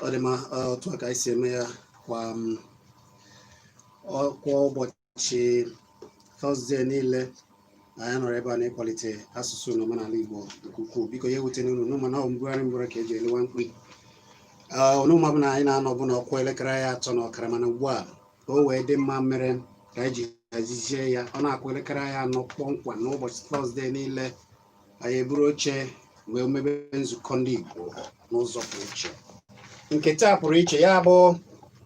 Ọ dị mma. Otu a ka anyị si eme ya kwa ụbọchị Thursday niile. Anyị nọrọ ebe a na-ịkwalite asụsụ na omenala Igbo nke ukwuu. Biko, ya ewute n'unu n'ụma na ọ mbugharị mbụrụ ka eji elewa mkpi ọnụma bụ na anyị na-anọ bụ na ọkwa elekere anyị 3:30, mana ugbu a ka o wee dị mma mere ka anyị ji hazizie ya, ọ na-akụ elekere anyị 4 kpọmkwem n'ụbọchị Thursday niile, anyị eburu oche wee mebe nzukọ ndị Igbo n'ụzọ pụrụ iche. Nke taa pụrụ iche, ya bụ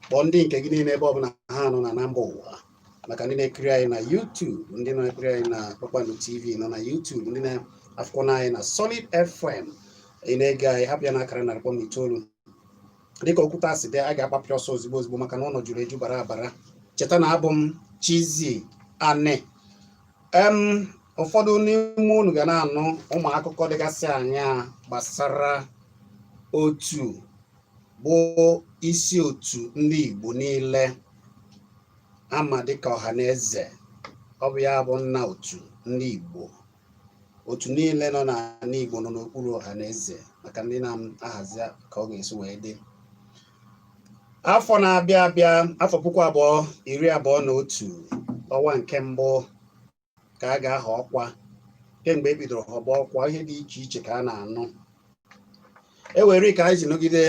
kpọọ ndị nke gị niile ebe ọbụla ha nọ na mba ụwa, maka ndị na-ekiri anyị na YouTube, ndị na-ekiri anyị na Kpakpando TV nọ na YouTube, ndị na-afụkwana anyị na Solid FM. Ị na-ege anyị, hapụ ya n'akara 100.9. Dịka okwuta si dị, a ga-agbapụ ọsọ ozugbo ozugbo maka na ụlọ juru eju bara abara. Cheta na abụ m Chizzy Ani. Em ụfọdụ n'ime unu ga na-anụ ụmụ akụkọ dịgasị anya gbasara otu bụ isi otu ndị Igbo niile ama dịka Ọhaneze. Ọ bụ ya bụ nna otu ndị Igbo. Otu niile nọ n'ala Igbo nọ n'okpuru Ọhaneze, maka ndị na-ahazi ka ọ ga-esi wee dị. Afọ na-abịa abịa, afọ 2021, ọnwa nke mbụ ka a ga-aha ọkwa. Kemgbe e bidoro họba ọkwa, ihe dị iche iche ka a na-anụ. E were ka anyị ji nọgide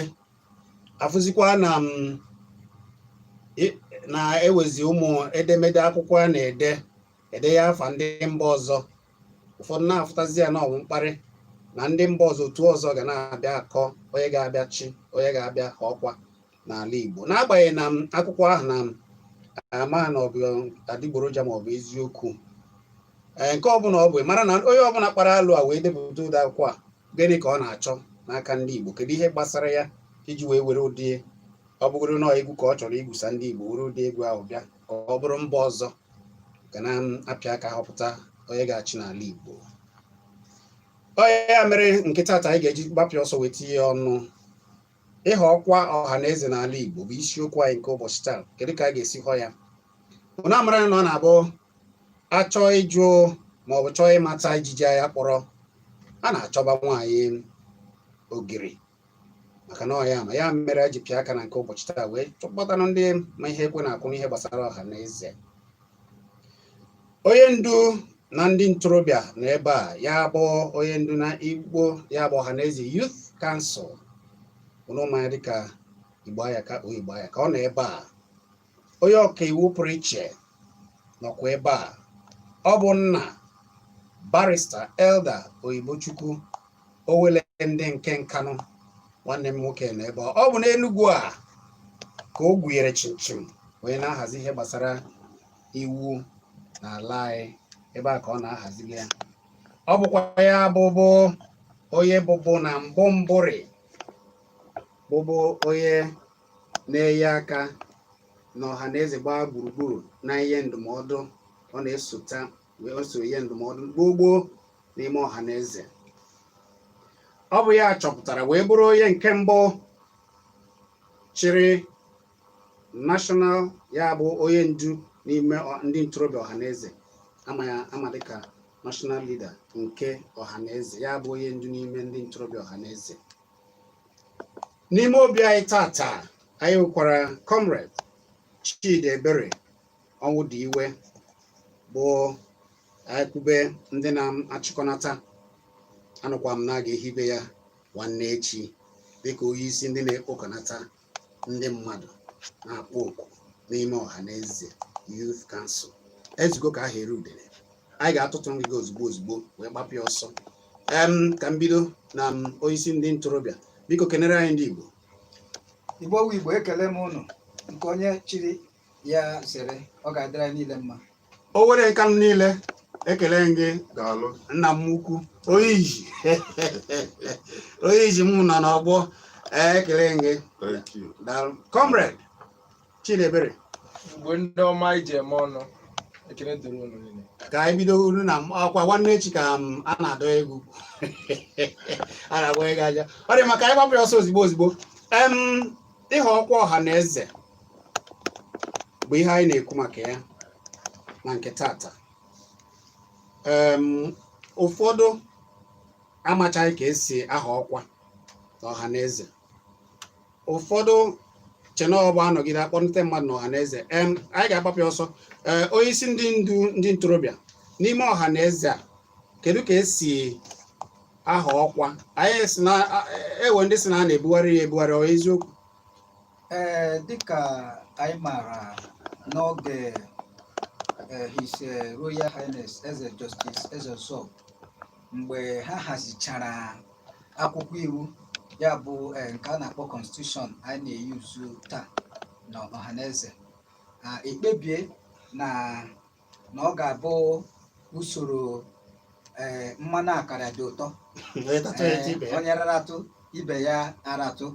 afụzikwa na na-ewezi ụmụ edemede akwụkwọ a na-ede ede ya afa ndị mba ọzọ. Ụfọdụ na-afụtazi ya na ọwụ mkparị na ndị mba ọzọ, otu ọzọ ga na-abịa akọ onye ga-abịa chi, onye ga-abịa ha ọkwa n'ala Igbo, n'agbanyeghị na akwụkwọ ahụ na ama na ọ bụ adịgboroja ma ọ bụ eziokwu. Ee, nke ọbụla ọ bụ, mara na onye ọbụla kpara alụ a wee depụta ụdị akwụkwọ a, gịnị ka ọ na-achọ n'aka ndị Igbo? Kedu ihe gbasara ya iji wee were ụdị, ọ bụgoro na egwu ka ọ chọrọ igwusa ndị Igbo, were ụdị egwu ahụ bịa ka ọ bụrụ mba ọzọ ga na-apịa aka họpụta onye ga-achị n'ala Igbo? Onye ya mere nke taata anyị ga-eji gbapịa ọsọ wee tinye ọnụ. Ịhọ ọkwa ọha na eze n'ala Igbo bụ isiokwu anyị nke ụbọchị taa. Kedu ka a ga-esi họ ya? Ụnụ amara na ọ na-abụ achọọ ịjụ ma ọ bụ chọọ ịmata ijiji agha kpọrọ, a na-achọba nwaanyị ogiri, maka na ọ ya ma ya mere ji pịa aka na nke ụbọchị taa wee chọpụtanụ ndị ma ihe ekwe na-akwụ n'ihe gbasara ọha na eze. Onye ndu na ndị ntorobịa nọ ebe a, ya bụ onye ndu na Igbo, ya bụ Ọhaneze Youth Council, ụnụ ma ya dịka Igbo Ayaka o Igbo Ayaka, ọ nọ ebe a. Onye ọka iwu pụrụ iche nọkwa ebe a, ọ bụ nna Barrister Elder Oyibochukwu Owele ndị nke Nkanụ, nwanne m nwoke nọ ebe a. Ọ bụ n'Enugwu a ka o gwunyere chimchim onye na-ahazi ihe gbasara iwu n'ala anyị. Ebe a ka ọ na-ahazi ya. Ọ bụkwa ya bụbụ onye bụbụ na mbụ mbụrị bụbụ onye na-enye aka na ọha na eze gbaa gburugburu na ihe ndụmọdụ. Ọ na-esota wee o so ihe ndụmọdụ gboo gboo n'ime ọha na eze. Ọ bụ ya chọpụtara wee bụrụ onye nke mbụ chịrị national, ya bụ onye ndu n'ime ndị ntorobịa ọha na eze. Ama ya ama dịka national leader nke ọha na eze, ya bụ onye ndu n'ime ndị ntorobịa ọha na eze. N'ime obi anyị tata, anyị nwekwara Comrade Chidi Ebere Ọnwụ dị iwe, bụ ekwube ndị na-achịkọnata. Anụkwa m na a ga-ehibe ya nwanne echi dịka onye isi ndị na-ekpokọnata ndị mmadụ na-akpọ oku n'ime ọha na eze Youth Council. Ezugo ka aha eru udene, anyị ga-atụtụ ngịga ozugbo ozugbo wee gbapụ ya ọsọ. Em ka m bido na m onyeisi ndị ntorobịa. Biko, kenere anyị ndị Igbo. Igbo wu Igbo, ekele m unu. Nke onye chiri ya zere, ọ ga-adịrị anyị niile mma. O were Nkanụ niile, ekele m gị. Daalụ. Nna m ukwu, onye iji onye iji m nọ n'ọgbọ. Ee, ekele m gị. Thank you. Daalụ, Comrade Chidiebere. Igbo ndị ọma iji eme ọnụ, Ekele dịrị unu niile. Ka anyị bido unu na ọkwa nwanne echi ka m a na-adọ egwu, a na-agba ego aja. Ọ dị maka anyị gbapụ ya ọsọ ozigbo ozigbo. Ịha ọkwa ọha na eze bụ ihe anyị na-ekwu maka ya na nke tata. Ụfọdụ amachaghị ka esi aha ọkwa na ọha na eze. Ụfọdụ che na ọ bụ anọgide akpọnite mmadụ na ọha na eze. Anyị ga-agbapụ ya ọsọ. Ee, onye isi ndị ndu ndị ntorobịa n'ime ọha na eze a, kedu ka esi aha ọkwa? Anyị si na ewe ndị si na a na-ebugharị ya ebugharị, ọ eziokwu? Ee, dịka anyị maara, n'oge His Royal Highness Eze Justice Eze Zọ, mgbe ha hazichara akwụkwọ iwu ya bụ nke a na-akpọ constitution anyị na-eyuzu taa na ọhaneze, ekpebie na ọ ga-abụ usoro mmanụ akara dị ụtọ. Onye tatụ ya ibe ya. Onye raratụ, ibe ya aratụ.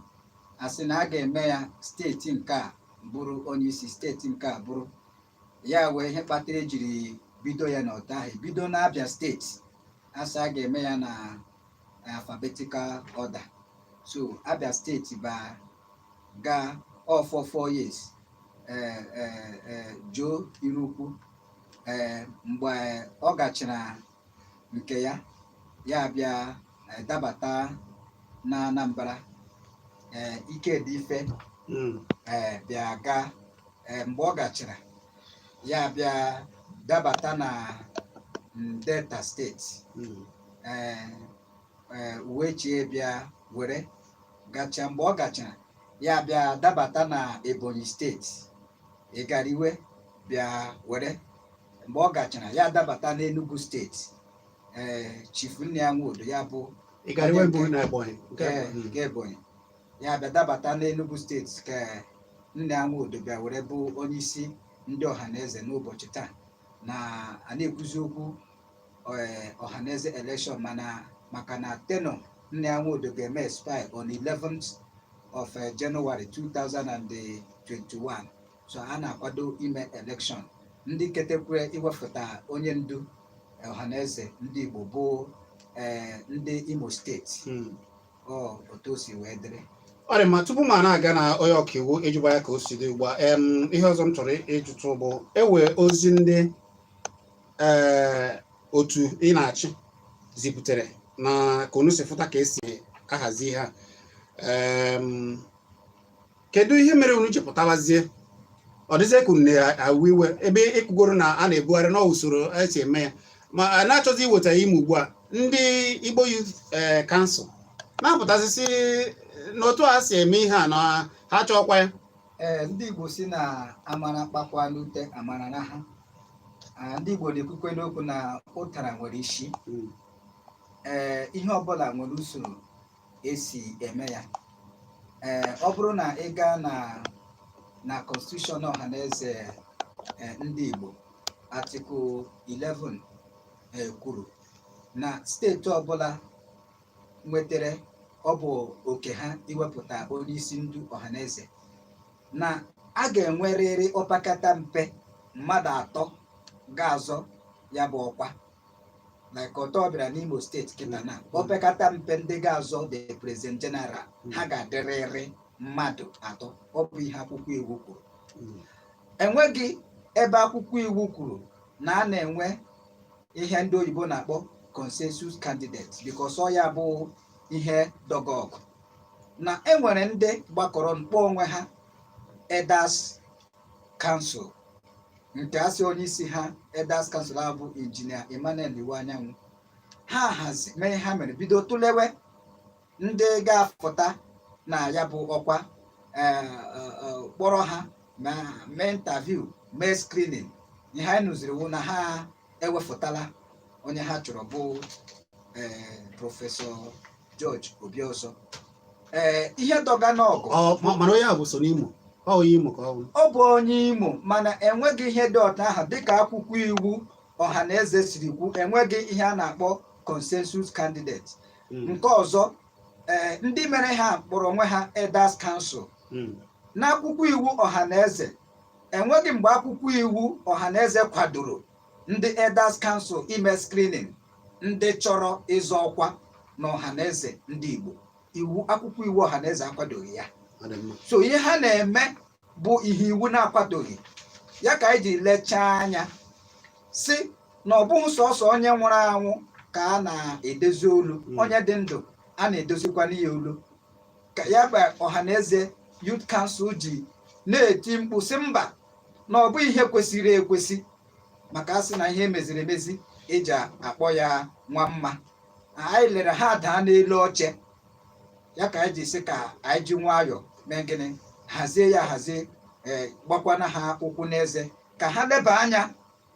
Asị na a ga-eme ya, steeti nke a bụrụ onye isi, steeti nke a bụrụ ya, wee ihe kpatara ejiri bido ya n'ọta ahụ, bido n'Abia Steeti. Asị a ga-eme ya na alphabetical order, so Abia Steeti ba gaa all for 4 years. Ee ee ee Joe Irukwu, mgbe ọ gachara nke ya, ya bịa dabata na Anambra. Ikedi Ife bịa gaa. Mgbe ọ gachara, ya bịa dabata na Delta Steeti. Ee ee Uwechue bịa were gacha. Mgbe ọ gachara, ya bịa dabata na Ebonyi Steeti. Igariwe bịa were. Mgbe ọ gachara, ya dabata n'Enugu Steeti. Chief Nnia Nwodo, ya bụ Igariwe mbụ na Ebonyi nke ee Ebonyi. Nke Ebonyi, ya bịa dabata n'Enugu Steeti, ka Nnia Nwodo bịa were bụ onye isi ndị ọhaneze n'ụbọchị taa. Na a na-ekwuzi okwu ọhaneze election, mana maka na tenure Nnia Nwodo ga-eme expire on 11th of January 2021, so a na-akwado ime election. Ndị ketekwere iwepụta onye ndu ọhaneze ndị Igbo bụ ndị Imo Steeti. Ọ otu o si wee dịrị. Ọ dị mma. Tupu m a na-aga na onye ọkaiwu ịjụba ya ka o si dị ugbu a, ihe ọzọ m chọrọ ịjụtụ bụ ewe ozi ndị otu ị na-achị zipụtere na ka unu si fụta ka esi ahazi ihe a. Kedu ihe mere unu ji pụtawazie? Ọ dịzie ka unu na-awe iwe ebe ịkwugoro na a na-ebugharị n'usoro esi eme ya, ma a na-achọzi iweta ya ime ugbu a. Ndị Igbo Youth Council na-apụtasị si n'otu a si eme ihe a na ha chọọkwa ya. Ee, ndị Igbo si na amara kpakwa n'ute, amara na ha. Ah, ndị Igbo na-ekwukwe n'okwu na ụtara nwere isi. Ee, ihe ọbụla nwere usoro esi eme ya. Ee, ọ bụrụ na ị gaa na constitution ọhaneze ndị Igbo, Article 11 kwuru na steeti ọbụla nwetara ọ bụ oke ha iwepụta onye isi ndu ọhaneze, na a ga-enwerịrị opekata mpe mmadụ atọ ga-azọ ya bụ ọkwa, like ọtọ bịara n'Imo Steeti kịta, na opekata mpe ndị ga-azọ the president general, ha ga-adịrịrị mmadụ atọ. Ọ bụ ihe akwụkwọ iwu kwuru. Enweghị ebe akwụkwọ iwu kwuru na a na-enwe ihe ndị oyibo na-akpọ consensus candidate, because ọ ya bụ ihe dọgọgụ na enwere ndị gbakọrọ mkpọ onwe ha Elders Council, nke asị onye isi ha Elders Council ahụ bụ Injinia Emmanuel Iwuanyanwu. Ha hazi mee, ha mere bido tụlewe ndị ga-apụta na ya bụ ọkwa, kpọrọ ha ma mee interview, mee screening. Ihe anyị nụziri wụ na ha ewepụtala onye ha chọrọ, bụ Prọfesọ George Obiozor. Ihe dọga n'ọgụ Mana onye a bụ so n'Imo, ọ onye Imo ka ọ bụ. Ọ bụ onye Imo, mana enweghị ihe dị ọtọ ahụ dịka akwụkwọ iwu ọha na eze siri kwu. Enweghị ihe a na-akpọ consensus candidate. Nke ọzọ, ndị mere ha kpọrọ onwe ha Elders Council. N'akwụkwọ iwu ọha na eze, Enweghị mgbe akwụkwọ iwu Ọhaneze kwadoro ndị Elders Council ime screening ndị chọrọ ịzọ ọkwa na Ọhaneze ndị Igbo. Iwu, akwụkwọ iwu Ọhaneze akwadoghị ya. Ọ dị mma. So ihe ha na-eme bụ ihe iwu na-akwadoghị ya, ka anyị ji lechaa anya si na ọ bụghị sọsọ onye nwụrụ anwụ ka a na-edozi olu. Onye dị ndụ a na-edozikwana ya olu. Ka ya bụ Ọhaneze Youth Council ji na-eti mkpu si mba, na ọ bụghị ihe kwesịrị ekwesị, maka a sị na ihe meziri emezi eji akpọ ya nwa mma. Anyị lere ha daa n'elu oche ya, ka anyị ji sị ka anyị ji nwayọọ mee gịnị, hazie ya hazie, ee, gbakwana ha ụkwụ n'eze ka ha leba anya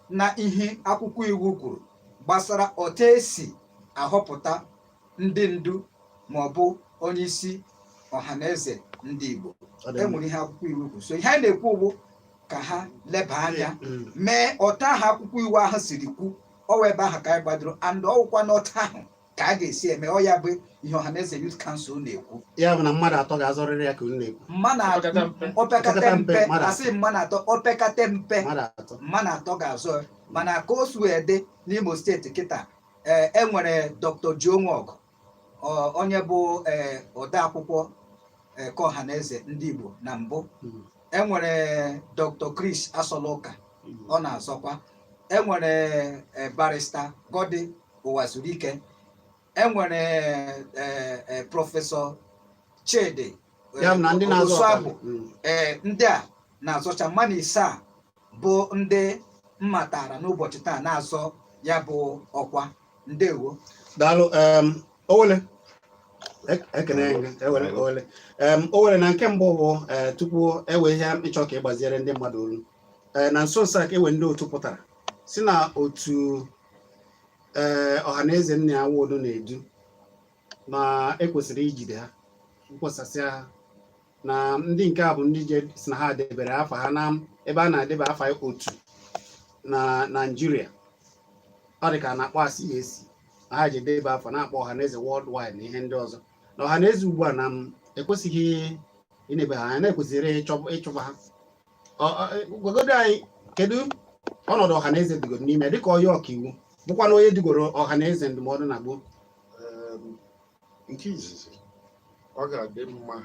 na ihe akwụkwọ iwu kwuru gbasara otu esi ahọpụta ndị ndu ma ọ bụ onye isi Ọhaneze ndị Igbo. Ọ dị E mma. nwere ihe akwụkwọ iwu kwuru. So ihe anyị na-ekwu bụ ka ha leba anya mee ọta ahụ akwụkwọ iwu ahụ siri kwu. Ọwa ebe ahụ ka anyị gbadoro, and ọwụkwa n'ọta ahụ ka a ga-esi eme ọ. Ya bụ ihe Ọhaneze Youth Council na-ekwu. Ya bụ na mmadụ atọ ga-azọrịrị ya ka unu na-ekwu? Mmadụ Opekata mpe. opekata mpe. Mmadụ atọ. Asị mmadụ atọ, opekata mpe. Mmadụ atọ. Mmadụ atọ ga-azọ ya. Mana ka o si wee dị n'Imo Steeti kịta, ee, e nwere Dr. Joe Nwọgụ, onye bụ ee odeakwụkwọ ee ka Ọhaneze ndị Igbo na mbụ. E nwere Dr. Chris Asoluka, ọ na-azọkwa. E nwere Barrister Goddy Uwazuruike. E nwere Professor Chidi Ya bụ na ndị na-azọ Osuagwu. ọka. Ee, ndị a na-azọcha. Mmadụ ise a bụ ndị mmatara n'ụbọchị taa na-azọ ya bụ ọkwa. Ndewo. Daalụ. Owele, ekene gị. Ewere owele. Owele, na nke mbụ bụ tupu ewe ihe ịchọ ka ị gbaziere ndị mmadụ olu, ee, na nso nso a ka ewe ndị otu pụtara si na otu ee Ọhaneze Nnia Nwodo na-edu na ekwesịrị ijide ha, mkpọsasịa ha, na ndị nke a bụ ndị je si na ha debere afa ha na ebe a na-edeba afa otu na Naịjirịa, ọ dị ka a na-akpọ asị ya esi na ha ji edeba afa na-akpọ Ọhaneze Worldwide na ihe ndị ọzọ, na Ọhaneze ugbu a na m ekwesịghị inebe ha anya, na-ekwesịrị ịchụba ha. Gwagodo anyị, kedu ọnọdụ Ọhaneze dịgoro n'ime dịka onye ọkaiwu bụkwa na onye dugoro Ọhaneze ndụmọdụ na gboo? Nke izizi, ọ ga-adị mma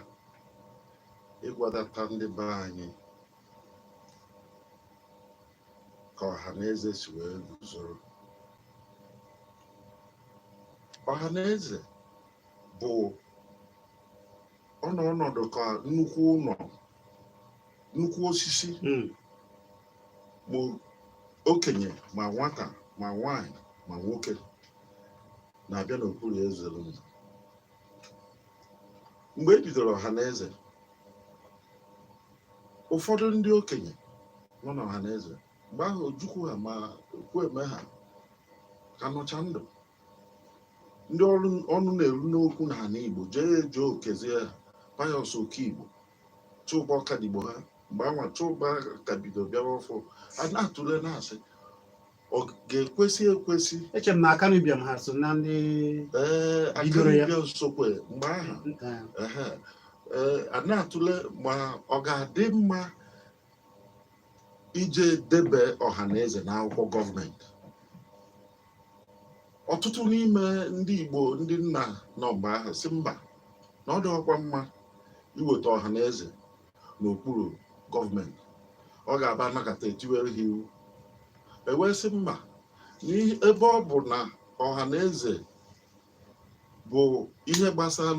ịgwadata ndị be anyị ka ọha na eze si wee guzoro. Ọha na eze bụ ọnọ ọnọdụ ka nnukwu ụlọ, nnukwu osisi, ma okenye ma nwata ma nwanyị ma nwoke na-abịa n'okpuru eze unu. Mgbe e bidoro ọha na eze, ụfọdụ ndị okenye nọ n'ọha na eze mgbe ahụ, Ojukwu ha ma Ekwueme ha ka nọcha ndụ, ndị ọrụ ọnụ na-eru n'okwu n'ala Igbo, jee jee okezie ha, Pius Okigbo, Chuba Ọkadigbo ha mgbe anwa Chuba ka bido bịawa ọfụ, a na-atụle na-asị ọ ga-ekwesị ekwesị. Eche m na Akanu Ibiam ha so na ndị Ee. bidoro ya. Akanu Ibiam sokwe mgbe ahụ. Ehe. Ee, a na-atụle ma ọ ga-adị mma ije debe ọha na eze n'akwụkwọ gọọmenti. Ọtụtụ n'ime ndị Igbo, ndị nna nọ mgbe ahụ, si mba, na ọ dịghịkwa mma iweta ọha na eze n'okpuru gọọmenti, ọ ga-aba anakọta etiwere ha iwu. Ewee sị mba, n'ihi ebe ọ bụ na ọha na eze bụ ihe gbasara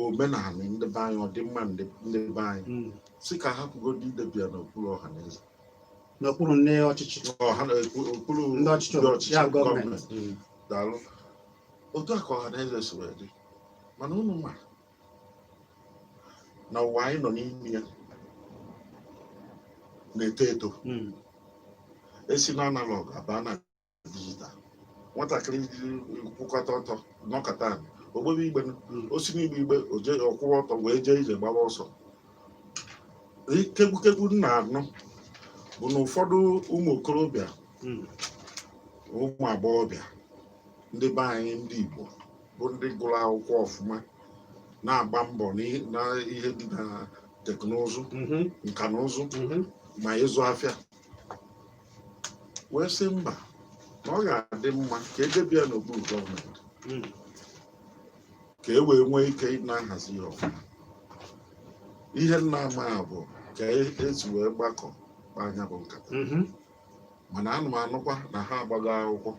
omenala ndị be anyị, ọdịmma ndị be anyị, si ka hapụgodo idebe ya n'okpuru ọha na eze. N'okpuru ndị ọchịchị. Ọha na okpuru ndị ọchịchị ndị obodo, ọchịchị ya gọọmenti. Gọọmenti. Daalụ. Otu a ka ọha na eze si wee dị, mana unu ma na ụwa anyị nọ n'ime ya na-eto eto. Esi na analog aba na digital. Nwatakịrị kwụkọta ọtọ nọkọta ogbebe igbe, o si n'igbe igbe o jee ọkwụwa ọtọ wee jee ije gbaba ọsọ. Kegbu nna anọ bụ na ụfọdụ ụmụ okorobịa, ụmụ agbọghọbịa ndị be anyị, ndị Igbo, bụ ndị gụrụ akwụkwọ ọfụma, na-agba mbọ na ihe dị na teknụzụ, nka na ụzụ. Ma ịzụ afịa wee sị mba, na ọ ga-adị mma ka edebe ya n'okpuru gọọmenti, ka e wee nwee ike ị na-ahazi ya ọfụma. Ihe nna ama bụ ka esi wee gbakọ kpaa anya bụ nkata, mana ana m anụkwa na ha agbago akwụkwọ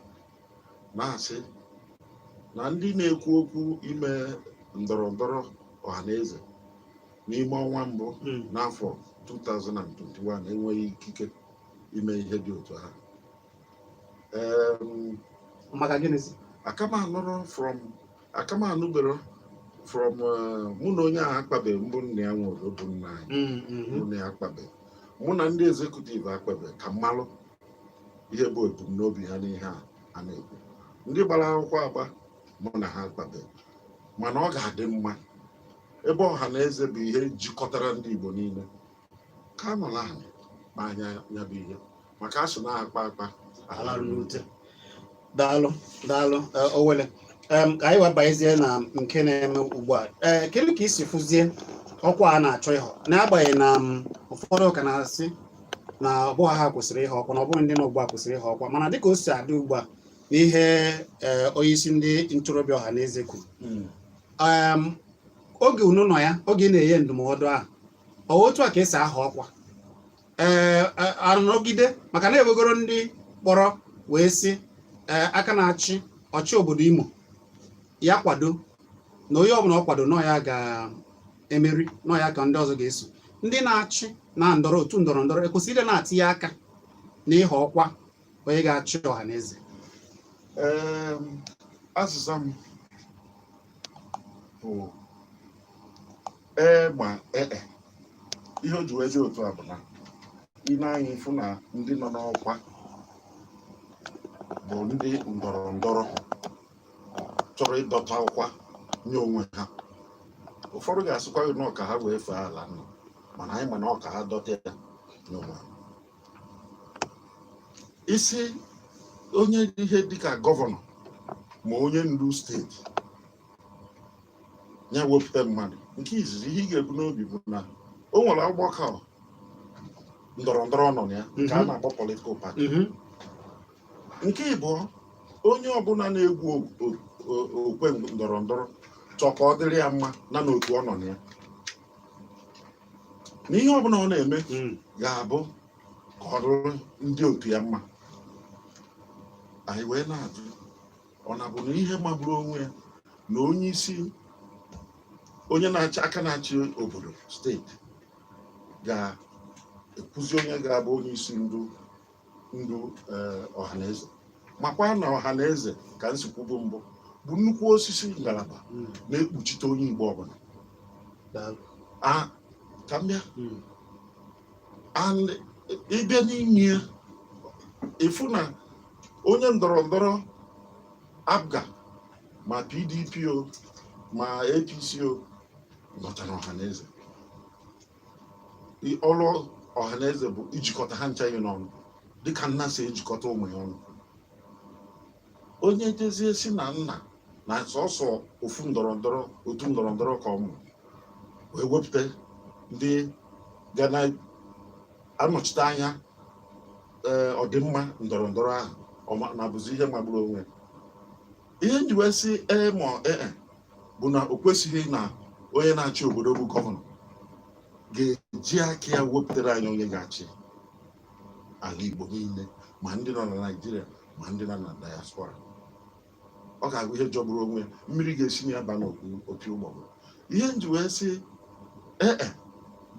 na-asị na ndị na-ekwu okwu ime ndọrọ ndọrọ ọhaneze n'ime ọnwa mbụ n'afọ 2021 enweghị ikike ime ihe dị otu ahụ. Maka gịnịzi? Aka m anụrụ from, aka m anụbero from mụ na onye ahụ akpabeghị mbụ, nna ya nwere bụ nna anyị. Mụ na ya akpabeghị, mụ na ndị executive akpabeghị ka mmalụ ihe bụ ebumnobi ha n'ihe a a na-ekwu. Ndị gbara akwụkwọ agba, mụ na ha akpabeghị, mana ọ ga-adị mma ebe ọha na eze bụ ihe jikọtara ndị Igbo niile ka nọ naanị kpa anya ya bụ ihe, maka asụ na-akpa akpa alarụ n'ute. Daalụ, daalụ. Owele, ka anyị webanyezie na nke na-eme ugbu a. Ee, kedu ka isi fụzie ọkwa a na-achọ ịhọ, n'agbanyeghị na ụfọdụ ka na-asị na ọ bụghị ha kwesịrị ịhọ ọkwa, na ọ bụghị ndị nọ ugbu a kwesịrị ịhọ ọkwa, mana dịka o si adị ugbu a n'ihe onye isi ndị ntorobịa ọha na eze kwuru, oge unu nọ ya, oge ị na-enye ndụmọdụ ahụ, ọ otu a ka esi aha ọkwa ee anọgide, maka na ewegoro ndị kpọrọ wee sị ee aka na-achị ọchị obodo Imo ya kwado na onye ọbụla ọ kwado nọ ya ga-emeri, nọ ya ka ndị ọzọ ga-eso, ndị na-achị na ndọrọ otu ndọrọ ndọrọ ekwesịrị ịdị na-atinye aka n'ịha ọkwa onye ga-achị ọha na eze? Azịza m bụ ee ma ee. Ihe o ji wee dị otu a bụ na ị na-anya ịfụ na ndị nọ n'ọkwa bụ ndị ndọrọ ndọrọ chọrọ ịdọta ọkwa nye onwe ha. Ụfọdụ ga-asịkwa gị na ọ ka ha wee fee ala nna, mana anyị ma na ọ ka ha dọta ya nye onwe ha. Isi onye ihe dịka gọvanọ ma onye ndu steeti ya wepụta mmadụ, nke izizi ihe ị ga-ebu n'obi bụ na o nwere ọgbakọ ndọrọ ndọrọ nọ na ya nke a na-akpọ political party. Nke ịbụọ, onye ọbụla na-egwu okwe ndọrọ ndọrọ chọọ ka ọ dịrị ya mma na n'otu ọ nọ na ya, na ihe ọbụla ọ na-eme ga-abụ ka ọ dịrị ndị otu ya mma. Anyị wee na-ajụ, ọ na-abụ na ihe magburu onwe ya na onye isi, onye na-achị, aka na-achị obodo steeti ga-ekwuzi onye ga-abụ onye isi ndu ọhaneze, makwa na ọhaneze ka nsikwubu mbụ bụ nnukwu osisi ngalaba na-ekpuchite onye Igbo ọbụla. Daalụ. A ka m bịa. And ịbịa n'ime ya, ịfụ na onye ndọrọ ndọrọ APGA ma PDP o ma APC o nọcha n'ọhaneze. Ọrụ ọhaneze bụ ijikọta ha ncha ihe n'ọnụ, dịka nna si ejikọta ụmụ ya ọnụ. Onye jezie si na nna na sọsọ ofu ndọrọ ndọrọ, otu ndọrọ ndọrọ ka ọ mụ wee wepụta ndị ga na-anọchite anya ee ọdịmma ndọrọ ndọrọ ahụ, ọ na-abụzi ihe magburu onwe ya. Ihe nji wee sị ee ma ee bụ na o kwesịghị na onye na-achị obodo bụ gọvanọ ga-eji aka ya wepụtara anyị onye ga-achị ala Igbo niile, ma ndị nọ na Naịjirịa ma ndị nọ na diaspora. Ọ ga-abụ ihe jọgburu onwe ya, mmiri ga-esi na ya ba n'opi opi ụgbọgụrụ. Ihe nji wee sị ee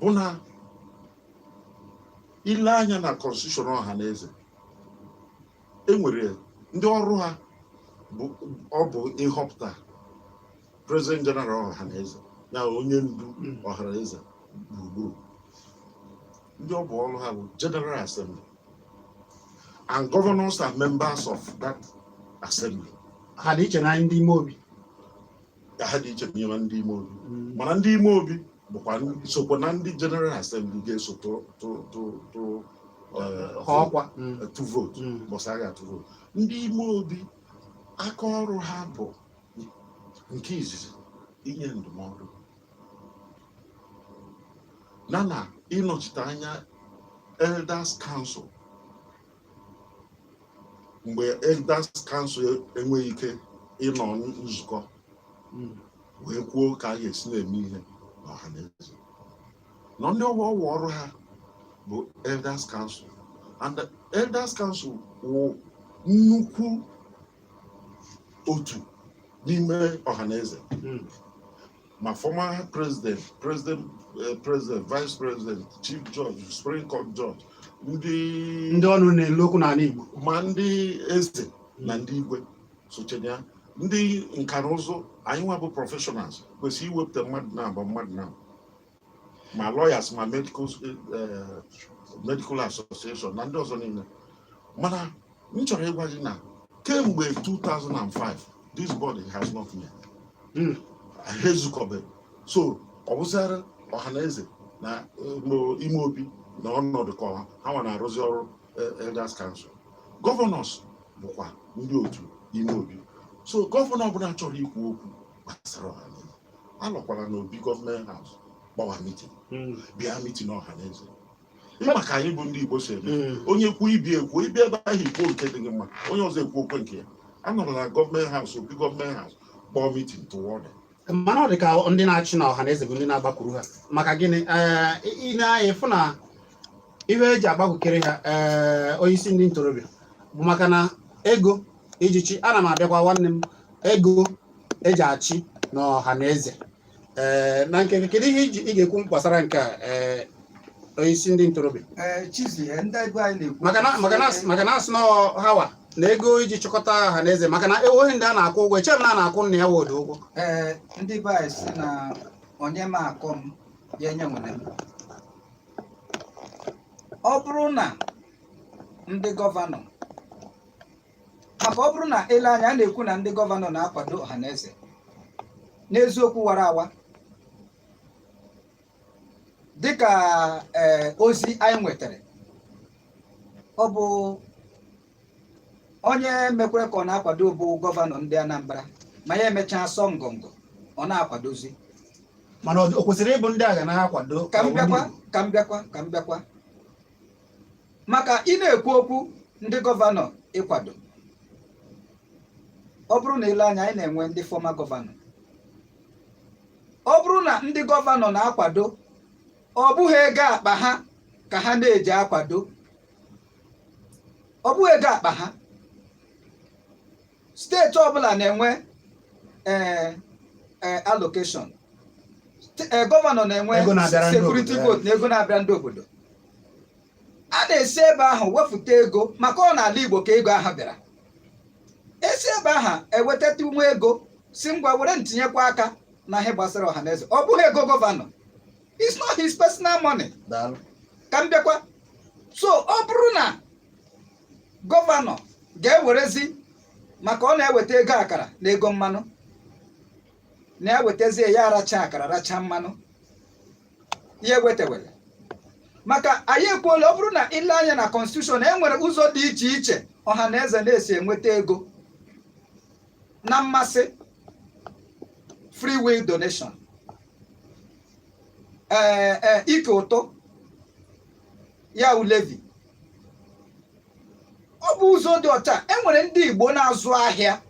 bụ na ile anya na constitution ọha na eze, e nwere ndị ọrụ ha bụ ọ bụ ịhọpụta president general ọha na eze na onye ndu ọha na eze gburugburu. Ndị ọ bụ ọrụ ha bụ general assembly, and governors are members of that assembly. Ha dị iche na ndị ime obi? Ha dị iche n'ime ndị ime obi, mana ndị ime obi bụkwa sokwa na ndị general assembly ga-eso tụ tụ tụ tụ ha ọkwa. Tụ vote. Bọsa a ga-atụ vote, ndị ime obi aka ọrụ ha bụ nke izizi inye ndụmọdụ na ịnọchite anya Elders Council. Mgbe Elders Council enweghị ike ịnọ nzukọ wee kwuo ka a ga-esi na-eme ihe n'ọhaneze nọ, ndị ọwa ọwa ọrụ ha bụ Elders Council, and the Elders Council wụ nnukwu otu n'ime ọhaneze. Ma former president, president, president, vice president, chief judge, supreme court judge, ndị ndị ọnụ na-elu okwu n'ala Igbo, ma ndị eze na ndị igwe sochenya ya, ndị nka na ụzụ. Anyị nwa bụ professionals kwesịrị iwepụta mmadụ na-agba mmadụ na ma lawyers, ma medical association na ndị ọzọ niile. Mana m chọrọ ịgwa gị na kemgbe 2005 this body has not met. Ha ezukọbe. So ọ bụzara ọhaneze na ime obi na ọnọdụ ka ha nwa na-arụzi ọrụ Elders Council. Governors bụkwa ndị otu ime obi. So gọvanọ ọbụla chọrọ ikwu okwu gbasara ọhaneze, alọkwala n'obi Government House gbawa meeting. Bịa meeting ọhaneze. Ịma ka anyị bụ ndị Igbo si eme. Onye kwuo ibi ekwu ibi ebe ahụ, ikwuo nke dị gị mma, onye ọzọ ekwu okwe nke ya. Anọrọ na Government House, obi Government House, kpọọ meeting, tụwa ọdụ. Mana ọ dị ka ndị na-achị na ọhaneze bụ ndị na-agbakwuru ha. Maka gịnị? Ee, ị na-anya ịfụ na ihe eji agbakwukere ha, ee, onyeisi ndị ntorobịa bụ maka na ego iji chi. Ana m abịakwa, nwanne m, ego eji achị na ọhaneze. Ee, na nke kedu ihe ị ga-ekwu gbasara nke a, ee, onyeisi ndị ntorobịa? Ee, Chizi, ndị ebe anyị na-ekwu Maka na asị na hawa na ego iji chịkọta ọhaneze, maka na onye ndị a na-akwụ ụgwọ, eche m na a na-akwụ nna ya wodo ụgwọ. Ee, ndị be anyị si na onye ma akọ m ya enye nwere m. Ọ bụrụ na ndị gọvanọ, maka ọ bụrụ na ele anya, a na-ekwu na ndị gọvanọ na-akwado ọhaneze, n'eziokwu wara awa, dịka ee ozi anyị nwetara, ọ bụ onye mekwere ka ọ na-akwado bụ gọvanọ ndị Anambra, ma ya emechaa sọ ngọngọ ọ na-akwadozi. Mana o kwesịrị ịbụ ndị agha na-akwado Ka m ọ bụ ndị bịakwa. Igbo? Ka m bịakwa, ka m bịakwa, maka ị na-ekwu okwu ndị gọvanọ ịkwado. Ọ bụrụ na ile anya, anyị na-enwe ndị former gọvanọ. Ọ bụrụ na ndị gọvanọ na-akwado, ọ bụghị ego akpa ha ka ha na-eji akwado, ọ bụghị ego akpa ha. Steeti ọbụla na-enwe ee allocation. Gọvanọ na-enwe Ego na-abịara ndị security obodo, vote na ego na-abịa ndị obodo. A na-esi ebe ahụ wepụta ego, maka ọ n'ala Igbo ka ego ahụ bịara. Esi ebe ahụ ewetata nwa ego, si ngwa, were ntinyekwa aka na ihe gbasara ọhaneze. Ọ bụghị ego gọvanọ, it's not his personal money. Daalụ. Ka m bịakwa. So ọ bụrụ na gọvanọ ga-ewerezi, maka ọ na-eweta ego akara na ego mmanụ, na-ewetazie ya, aracha akara, racha mmanụ, ya ewetewere. Maka anyị ekwuola, ọ bụrụ na ile anya na constitution, e nwere ụzọ dị iche iche ọha na eze na-esi enweta ego na mmasị: free will donation, ee ee ike ụtụ ya wụ levy. Ọ bụ ụzọ dị ọcha. E nwere ndị Igbo na-azụ ahịa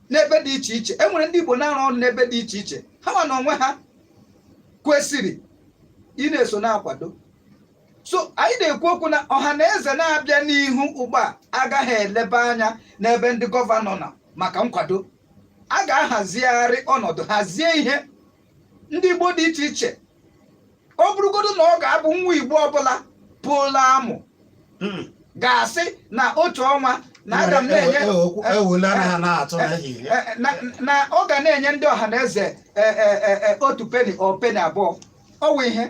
n'ebe dị iche iche, e nwere ndị Igbo na-arụ ọrụ n'ebe dị iche iche. Ha nwa na onwe ha kwesịrị ị na-eso na-akwado. So anyị na-ekwu okwu na ọha na eze na-abịa n'ihu ugbu a agaghị elebe anya n'ebe ndị gọvanọ nọ maka nkwado. A ga-ahazigharị ọnọdụ, hazie ihe ndị Igbo dị iche iche. Ọ bụrụgodo na ọ ga-abụ nwa Igbo ọbụla pụla amụ ga-asị na otu ọnwa na aga m na-enye Ewule anaghị na-atụ n'ehihie. Na ọ ga na-enye ndị ọha na eze 1 penny ọ penny 2. Ọ wụ ihe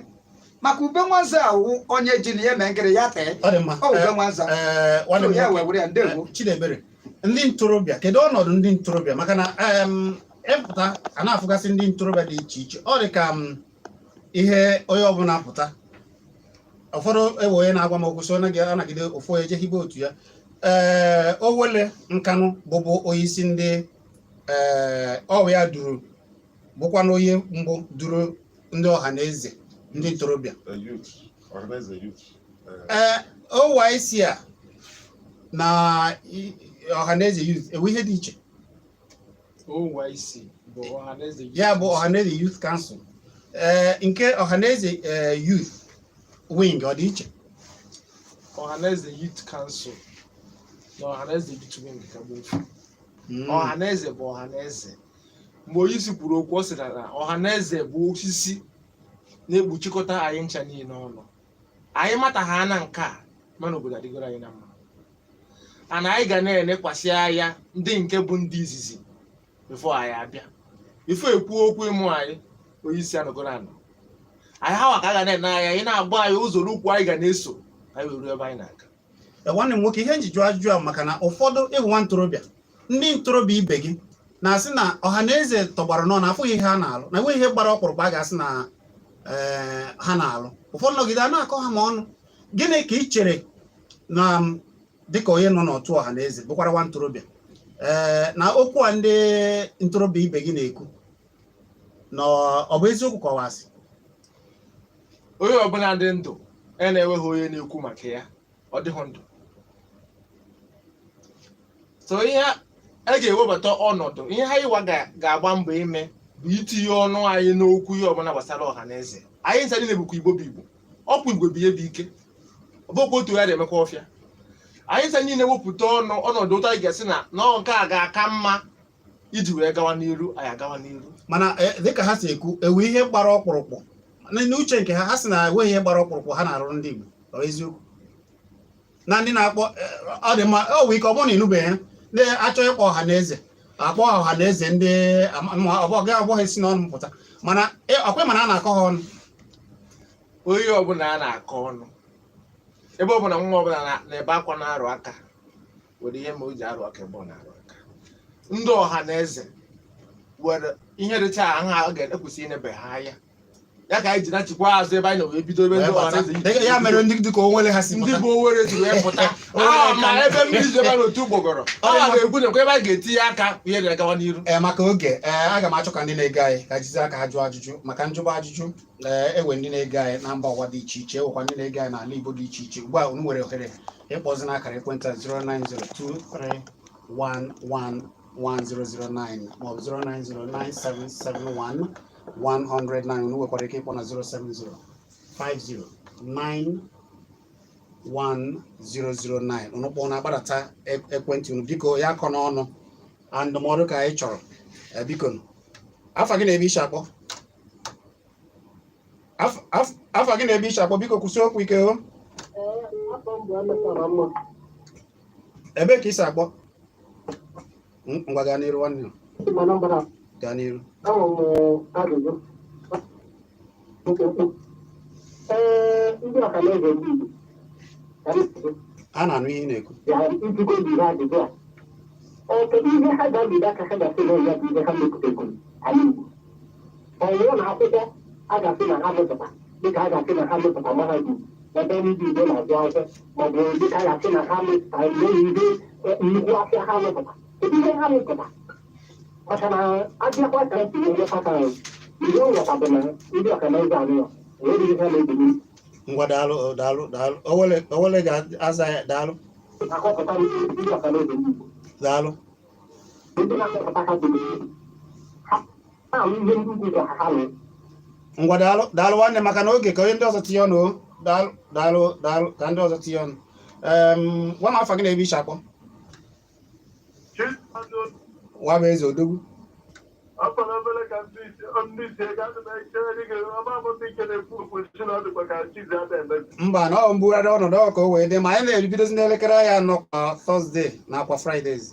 maka ube nwanze awụ onye ji na ya mee ngịrị ya tee. Ọ dị mma. Ọ ube nwanza. Ee, nwanne m So ya nwoke, wee were ya. Ndewo. Chidiebere, ndị ntorobịa, kedu ọnọdụ ndị ntorobịa? Maka na epụta a na-afụgasị ndị ntorobịa dị iche iche, ọ dị ka m ihe onye ọbụla pụta. Ụfọdụ ewe onye na-agwa m okwu sị ọ anagide ofu onye jehibe otu ya. Ee, Owele Nkanụ bụbu onyeisi ndị, ee, ọ ya duru, bụkwa na onye mbụ duru ndị ọha na eze ndị ntorobịa. The youth, Ọhaneze youth. Ee, OYC a na Ọhaneze Youth ewe ihe dị iche? OYC bụ Ọhaneze Youth. Ya bụ Ọhaneze Youth Council, ee, nke Ọhaneze Youth Wing, ọ dị iche? Ọhaneze Youth Council na Ọhaneze Youth Wing ka bụ ofu. Ọhaneze bụ ọhaneze. Mgbe onye isi kwuru okwu, ọ sị na ọhaneze bụ osisi na-ekpuchikọta anyị ncha niile ọnụ. Anyị mata ha na nke a, mana obodo adịgoro anyị na mma, ana anyị ga na-enekwasị anya ndị nke bụ ndị izizi before anyị abịa, before ekwu okwu ịmụ anyị. Onye isi anọgoro anọ anyị hawa ka a ga na-ene anya, anyị na-agba anyị ụzọ n'ukwu anyị ga na-eso ka anyị wee ruo ebe anyị na-aga. Nwanne m nwoke, ihe njiju ajụjụ a maka na ụfọdụ ịbụ nwa ntorobịa, ndị ntorobịa ibe gị na-asị na ọhaneze tọgbara nọ na afụghị ihe ha na-alụ, na enweghị ihe gbara ọkpụrụkpụ a ga-asị na ha na-alụ. Ụfọdụ nọgide a na-akọ ha ma ọnụ. Gịnị ka ị chere na dịka onye nọ n'otu ọhaneze bụkwara nwa ntorobịa, ee, na okwu a ndị ntorobịa ibe gị na-ekwu, na ọ bụ eziokwu ka ọ bụ asị? Onye ọbụla dị ndụ e na-enweghị onye na-ekwu maka ya, ọ dịghị ndụ. So ihe a ga-ewebata ọnọdụ, ihe anyị wa ga-agba mbọ ime bụ itinye ọnụ anyị n'okwu ihe ọbụla gbasara ọha na eze anyị ncha niile. Bụkwa Igbo bụ Igbo, ọkwa igwe bụ ihe bụ ike, ọ bụkwa otu ya na-emekwa ọfịa. Anyị ncha niile wepụta ọnụ ọnọdụ ụtọ anyị ga-esi na nọọ nke a ga-aka mma iji wee gawa n'iru, anyị agawa n'iru. Mana dịka ha si ekwu, ewu ihe gbara ọkpụrụkpụ n'uche nke ha, ha sị na enweghị ihe gbara ọkpụrụkpụ ha na-arụrụ ndị Igbo. Ọ bụ eziokwu na ndị na-akpọ ọ dị mma, ọ nwee ike ọ bụrụ na ịnụbeghị ya, na-achọ ịkpọ ọha na eze, akpọ ọha na eze ndị ọbụghị si n'ọnụ m pụta, mana ọkwe, mana a na-akọ ha ọnụ. Onye ọbụla a na-akọ ọnụ, ebe ọbụla nwa ọbụla na-ebe akwa na-arụ aka were ihe ma o ji arụ aka ebe ọ na-arụ aka, ndị ọha na eze were ihe dịcha aha ga-ekwesị inebe ha anya ya ka anyị ji nachikwa azụ ebe anyị nọ wee bido ebe ndị ọha na eze. Ya mere ndị dịka onwere ha si ndị pụta. Bụ Owere ji wee pụta. Owere ma ebe mmiri ji ebe n'otu ụgbọgọrọ Ọ dị a mma. Ga-ekwu na ebe anyị ga-etinye aka ihe na-agawa n'iru. Ee, maka oge, ee, aga m achọ ka ndị na-ege anyị ka jizi aka ha jụọ ajụjụ maka njụba ajụjụ. Ee, ewe ndị na-ege anyị na mba ụwa dị iche iche, ewekwa ndị na-ege anyị n'ala Igbo dị iche iche. Ugbu a unu nwere ohere ịkpọzi n'akara ekwentị a 09023111009 maọbụ 09097711009. Unu nwekwara ike ịkpọ na 07050911009. Unu kpọọ na-agbadata ekwentị unu, biko. Ya akọ n'ọnụ a, ndụmọdụ ka anyị chọrọ. Ee, biko nụ. Afa gị na ebe ishi akpọ? Afa gị na ebe ishi akpọ, biko. Kwụsị okwu ike o. Ebee ka isi akpọ? Ngwa, gaa n'iru nwanne m. Gaa n'iru. Ajụjụ mkpụmkpụ, ee, ndị ọhaneze ndị Igbo ka m sị, A na-anụ ihe ị na-ekwu. Ya ijugo jiri ajụjụ a, ọ kedu ihe ha ga-abido aka ha ga-asị na ya bụ ihe ha mepụtagoro ala Igbo? Ọ wụrụ na akwụkwọ a ga-asị na ha mepụta, dịka a ga-asị na ha mepụta mahadum ebe ndị Igbo na-agụ akwụkwọ, maọbụ dịka a ga-asị na ha mepụta ihe nnukwu afịa ha mepụta, kedu ihe ha mepụta? Maka na abịakwa ka esi elekọta anyị, ihe ọ nghọta bụ na ndị ọhaneze anyị a enweghị ihe ha na-ebuli. Ngwa, daalụ o, daalụ, daalụ. Owele, owele ga-aza ya. Daalụ. Akọpụta ndị ọhaneze ndị Igbo. Daalụ. Ndị na-akọpụta ha bụ ha na-alụ ihe ndị ugwu gwara ha lụọ. Ngwa, daalụ, daalụ nwanne. Maka na oge, ka onye ndị ọzọ tinye ọnụ o. Daalụ, daalụ, daalụ. Ka ndị ọzọ tinye ọnụ. Gwa m afa gị na ebe ishi akpọ. Nwa bụ eze odogwu. Afọrọ obere ka ndị isi ego adị na-echere gị ọma amụta ike na-ekwu okwu si na ọ dịkwa ka chizi ada emezi. Mba, na ọ mbugharị ọnọdụ ọ ka o wee dị ma anyị na-ebidozi n'elekere ya 4 kwa Thursday na akwa Fridays.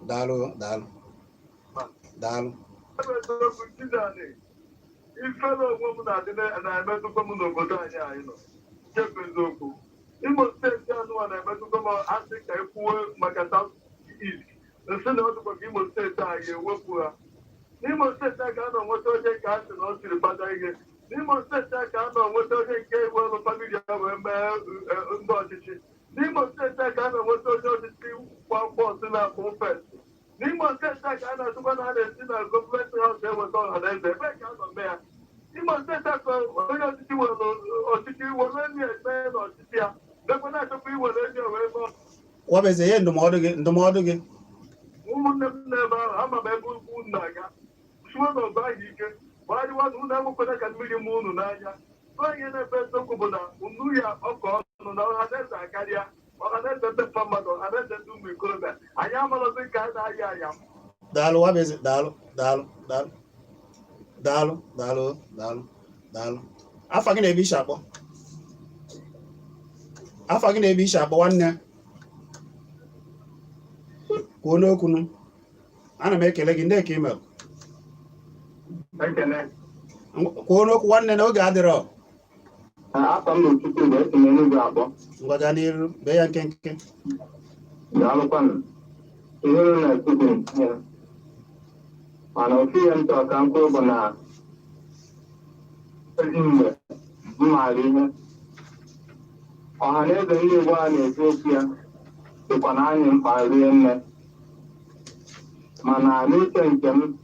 Daalụ, daalụ, daalụ. Ebe eziokwu chizani ifere onwe m na-adị na-emetụkwa m n'obodo anyị anyị nọ, nke bụ eziokwu, Imo Steeti anụwa na-emetụkwa m. Asị ka ekwuwe maka South East, nsị na ọ dịkwa ka Imo Steeti a ga-ewepụ ha. N'Imo Steeti a ka a nọ nweta onye ka a sị na ọ siri gbada ihe. N'Imo Steeti a ka a nọ nweta onye nke welu family ya wee mee ndị ọchịchị. N'Imo Steeti a ka a nọ nweta onye ọchịchị kwa bọọsụ na-akpụ first. N'Imo Steeti a ka a na-asịkwa na a na-esi na government house eweta ọha na eze. Ebee ka a nọ mee ya? Imo Steeti akọ onye ọchịchị were ọchịchị were enyi eme n'ọchịchị ya mekwa na-achọkwa iwere enyi ya wee mee. Wabeze, ihe ndụmọdụ gị. Ụmụnne m n'ebe ahụ, ama m ebe ukwu unu na-aga. Suo n'ọgụ ahụ ike gbagharịwa na unu enwekwara ka mmiri mụ unu n'anya. Onye na-ebe eziokwu bụ na unu ya ọkọ ọnụ na Ọhaneze akarịa Ọhaneze ndị mpa mmadụ, Ọhaneze ndị ụmụ ikorobịa anyị amalọzi ka a na-aya aya. Daalụ, Wabeze, daalụ, daalụ, daalụ, daalụ, daalụ, daalụ, daalụ. Afa gị na-ebe ishi akpọ? Afa gị na-ebe ishi akpọ, nwanne? Kwuo n'okwu nụ. Ana m ekele gị. Ndị ka email. Ekene. Kwuo n'okwu, nwanne, na oge adịrọ. Afọ m bụ Chukwu bụ esi m Enugu akpọ. Ngwa, gaa n'iru, bee ya nkenke. Daalụkwanụ. Ihe unu na-ekwu bụ nke ya. Mana ofu ihe m chọrọ ka m kwuo bụ na ezi mgbe m maara ihe ọha na eze ndị Igbo a na-ekwu okwu ya dịkwa na anyị mkpa rie nne, mana n'uche nke m,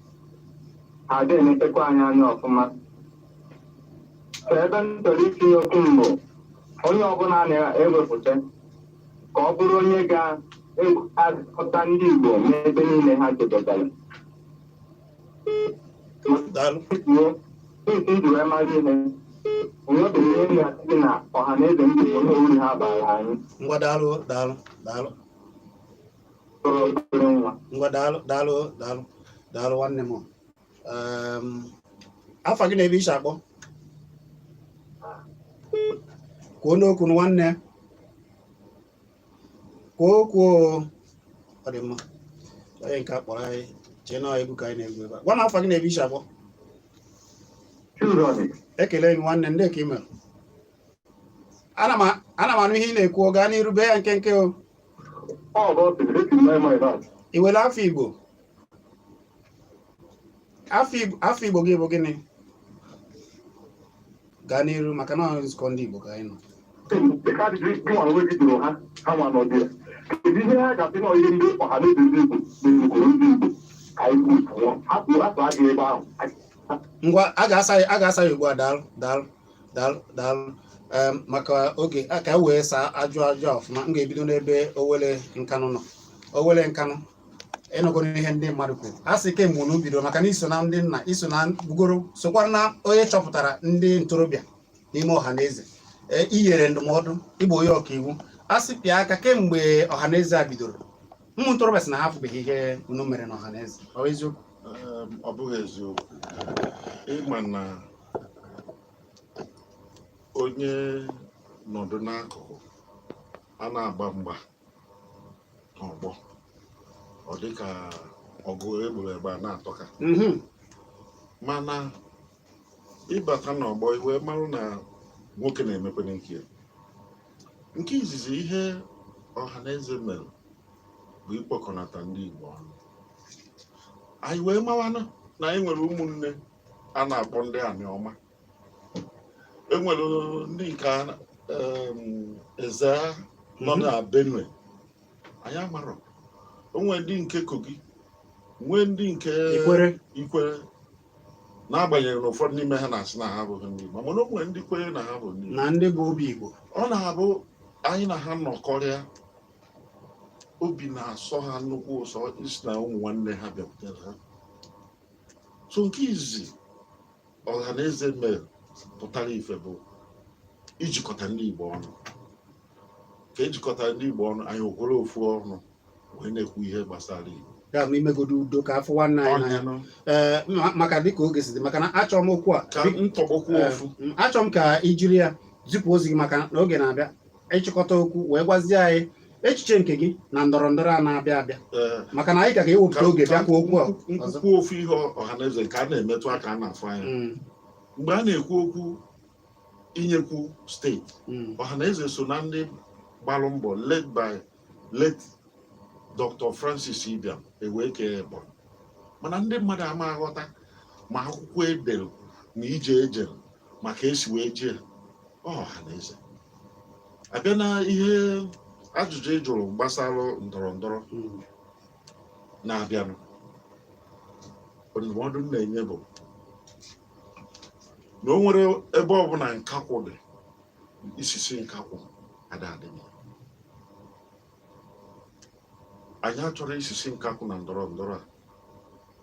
ha adịghị enetekwa anyị anya ọfụma. So ebe m chọrọ itinye okwu m bụ onye ọbụla na-ewepụta ka ọ bụrụ onye ga-akọta ndị Igbo n'ebe niile ha jedebere. Daalụ. Kwuo isi ji wee mara ihe, onwebeghị ihe na-asị gị na ọha na eze ndị Igbo na uru ha bara anyị. Ngwa, daalụ, daalụ, daalụ. Tụrụ obere nwa. Ngwa, daalụ, daalụ, daalụ, daalụ, nwanne m. Afa gị na-ebe ishi akpọ? Kwuo n'okwu nwanne, kwuo okwu o. Ọ dị mma. Onye nke a kpọrọ anyị chee na egwu ka anyị na-egwu ebe a. Gwa m afa gị na-ebe ishi akpọ. Children. Ekele gị, nwanne. Ndị ka ime? Ana m anụ ihe ị na-ekwu. Ọ gaa n'iru, bee ya nkenke o. Ọ bụ esi m eme ebe a. I were afọ Igbo? Afọ Igbo gị bụ gịnị? Gaa n'iru, maka na ọ nzukọ ndị Igbo ka anyị nọ. Dịka ajụjụ gị nwa onwe gị jụrụ ha, ha nwa nọ dị ya. Kedu ihe ha ga-asị na ihe ndị ọha na eze ndị Igbo mezikwuru ndị Igbo ka anyị kwuo hapụ hapụ adịghị ebe ahụ? Ngwa, a ga-asa ya ugbu a. Daalụ, daalụ, daalụ, daalụ. Maka oge a, ka e wee saa ajụ a ọfụma, m ga-ebido n'ebe Owele Nkanụ nọ. Owele Nkanụ, ịnụgoro ihe ndị mmadụ kwuru. A sị kemgbe unu bidoro, maka na iso na ndị nna, iso na bugoro, sokwara na onye chọpụtara ndị ntorobịa n'ime ọha na eze, inyere ndụmọdụ ịgba onye ọkaiwu, a sị pịa aka kemgbe ọha na eze a bidoro, ụmụ ntorobịa sị na ha afụbeghị ihe unu mere na ọha na eze. Ọ bụ eziokwu? Ọ bụghị eziokwu. Ịma na onye nọdụ n'akụkụ a na-agba mgba n'ọgbọ, ọ dịka ọgụ egburu egbe a na-atọka. Mana ịbata n'ọgbọ iwe marụ na nwoke na-emekwe nke ya. Nke izizi ihe ọha na eze mere bụ ịkpọkọnata ndị Igbo ọnụ. Anyị wee mawanụ na anyị nwere ụmụnne a na-akpọ ndị Aniọma, enwere ndị nke Eze nọ na Benue, anyị amarọ o nwere ndị nke Kogi, nwee ndị nke Ikwere. Ikwere, n'agbanyeghị na ụfọdụ n'ime ha na-asị na ha abụghị ndị Igbo, mana o nwere ndị kwere na ha bụ ndị Igbo. Na ndị bụ obi Igbo. Ọ na-abụ anyị na ha nọkọrịa, obi na-asọ ha nnukwu ụsọ isi na ụmụ nwanne ha bịakwutere ha. So nke izizi ọha na eze mere pụtara ife bụ ijikọta ndị Igbo ọnụ. Ka ejikọtara ndị Igbo ọnụ, anyị okwere ofu ọnụ wee na-ekwu ihe gbasara Igbo. Ya bụ imegodo udo ka afọ nwanne anyị n'anya. Ọnyanụ. Ee, maka dịka oge si dị, maka na achọrọ m okwu a ka ntọgbọkwu ofu. Achọrọ m ka i jiri ya zipụ ozi gị, maka na oge na-abịa ịchịkọta okwu wee gwazie anyị echiche nke gị na ndọrọ ndọrọ a na-abịa abịa, maka na anyị ka ga-ewepụta oge bịa kwuo okwu a ọzọ. Nkwukwu ofu ihe ọha na eze nke a na-emetụ aka a na-afụ anya, mgbe a na-ekwu okwu inyekwu steeti, ọha na eze so na ndị gbalụ mbọ, led by late Dr. Francis Ibiam, ewee kee Ebonyi. Mana ndị mmadụ ama aghọta ma akwụkwọ edere na ije ejere maka esi wee jee ọha na eze. Abịa na ihe ajụjụ ị jụrụ gbasara ndọrọ ndọrọ na-abịanụ, ndụmọdụ m na-enye bụ Na o nwere ebe ọbụla nkakwụ dị, isisi nkakwụ ada adị ya. Anyị achọrọ isisi nkakwụ na ndọrọ ndọrọ a,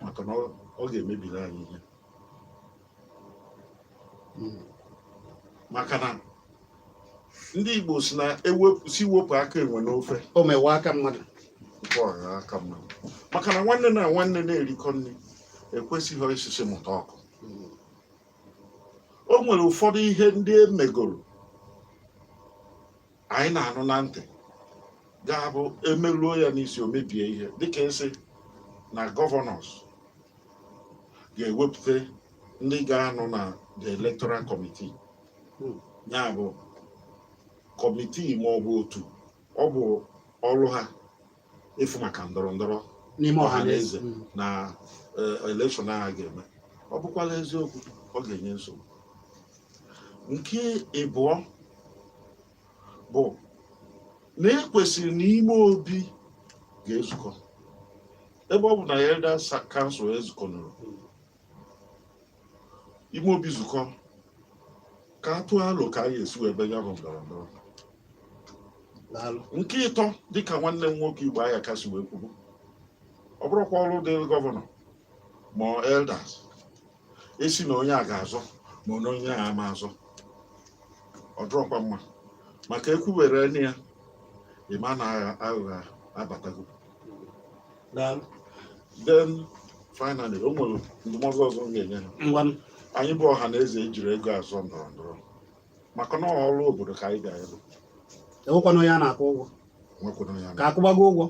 maka na ọ ga-emebiri anyị ihe, maka na ndị Igbo si na ewepụ si wepụ aka enwe n'ofe, o mewe aka mmadụ. Nke ọgha aka mmadụ, maka na nwanne na nwanne na-erikọ nri ekwesịghị isisi mụta ọkụ. O nwere ụfọdụ ihe ndị e megoro anyị na-anụ na ntị ga-abụ emeluo ya n'isi, o mebie ihe, dịka esi na governors ga-ewepụta ndị ga-anọ na the electoral committee. Ya bụ committee ma ọ bụ otu ọ bụ ọrụ ha ịfụ maka ndọrọ ndọrọ n'ime ọha na eze. Ọha na eze. Na election a ga-eme. Ọ bụkwala eziokwu, ọ ga-enye nsogbu. Nke ịbụọ bụ na ekwesịrị na ime obi ga-ezukọ, ebe ọ bụ na Elders Council ezukọnụrụ, ime obi zukọ ka a tụọ alo ka a ga-esi wee be ya bụ ndọrọ ndọrọ. Daalụ. Nke ịtọ, dịka nwanne m nwoke Igbo agha kasị wee kwuru, ọ bụrụkwa ọrụ dịrị governor ma ọ elders esi na onye a ga-azọ ma na onye a ama azọ. Ọ dụrọkwa mma, maka ekwuwere nne ya ịma na aghụghọ abatago. Daalụ. Then finally, o nwere ndụmọdụ ọzọ m ga-enye ha. Ngwanụ. Anyị bụ ọha na eze ejiri ego azọ ndọrọ ndọrọ, maka na ọrụ obodo ka anyị ga-elu. Ewekwana onye a na-akwụ ụgwọ. Nwekwana ya. Ka akwụgbago ụgwọ.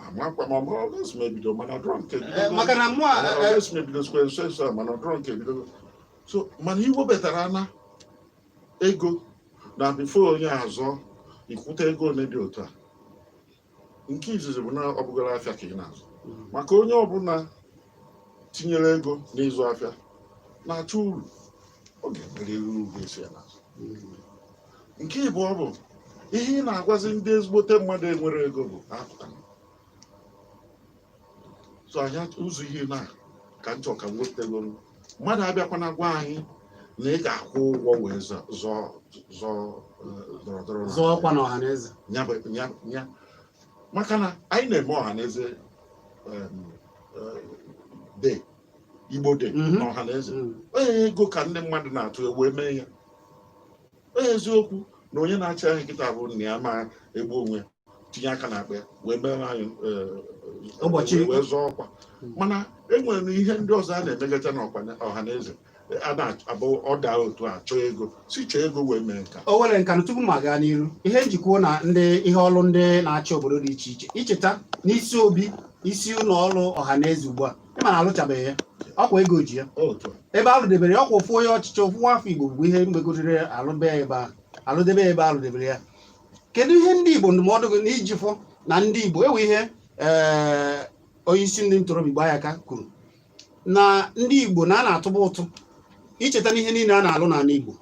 Amakwa ma ọ bụrụ ọgọst ma ebido, mana ọdụrọ nke Maka na mụ a ọgọst ma ebido sikwa nso nso a, mana ọdụrọ nke ebido so, mana iwebetara na ego na before onye azọ, ikwute ego one dị otu a. Nke izizi bụ na ọ bụgara afịa ka ị na-azụ, maka onye ọbụla tinyere ego n'ịzụ afịa na-achọ uru, ọ ga-emerịrị uru ga-esi ya n'azụ. Nke ịbụọ bụ ihe ị na-agwazi ndị ezigbote mmadụ enwere ego bụ apụta. So anyị ụzọ ihe na ka nchọ ka m wepụta ego mmadụ abịakwana gwa anyị na ị ga-akwụ ụgwọ wee zọọ ndọrọ ndọrọ na- Zọọ ọkwa na ọha na eze. Ya bụ ya ya, maka na anyị na-eme ọha na eze day, Igbo Day na ọha na eze. Onye ego ka ndị mmadụ na-atụ wee mee ya. Onye eziokwu na onye na-achị anyị nkịta bụ nna ya ma egbu onwe ya tinye aka n'akpa ya wee mere anyị wee zọọ ọkwa. Mana e nwere ihe ndị ọzọ a na-emegacha n'ọkwa ọha na eze a na-abụ ọda otu a chọọ ego, si chọọ ego wee mee nka. O nwere nka. Na tupu m aga n'iru, ihe njikwa na ndị ihe ọrụ ndị na-achị obodo dị iche iche, icheta n'isi obi isi ụlọ ọrụ ọha na eze ugbu a, ịma na alụchabeghị ya, ọkwa ego ji ya. Otu a. Ebe alụdebere ya, ọkwa ofu onye ọchịchị, ofu nwafọ Igbo bụ ihe mgbegodere alụbe ya ebe ahụ, alụdebe ya ebe alụdebere ya. Kedu ihe ndị Igbo, ndụmọdụ gị n'iji fụ na ndị Igbo ewe ihe onye isi ndị ntorobịa Igbo aka kwuru na ndị Igbo na a na-atụba ụtụ, icheta n'ihe niile a na-alụ n'ala Igbo,